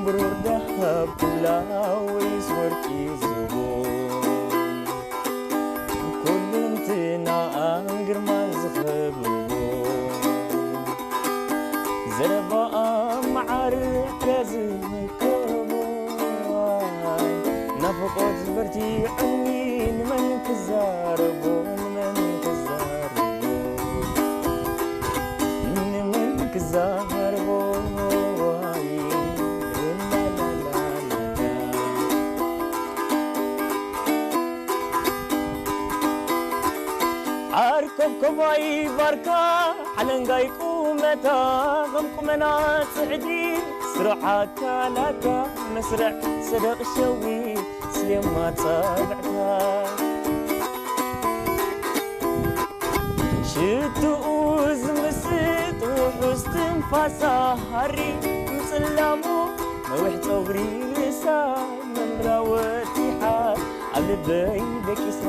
ብሩር ደሃብ ኩላ ወይስ ወርቂ ዝቦ፣ ኩልንትናኣን ግርማን ዝኸብቦ፣ ዘረባኣ መዓር ሕያ ዝመከቦ፣ ናፍቖት በርቲዑኒ ንመን ክዛረቦ፣ ንመን ክዛረቦ፣ ንመን ክዛረቦ፣ ላላላላላ። ዓርከብከባይ ባርካ ሓለንጋይ ቁመታ፣ ከም ቁመና ጽዕዲ ስሩዕ ኣካላታ፣ መስርዕ ሰደቕ ሸዊት ስሌማ ጻብዕታ። ሽትኡ ዝምስጥ ውሑስ ትንፋሳ፣ ሃሪ ምጽላሙ ነዊሕ ጸጉሪ ርእሳ፣ መምራወቲ ሓር ኣብ ልበይ ደቂሳ።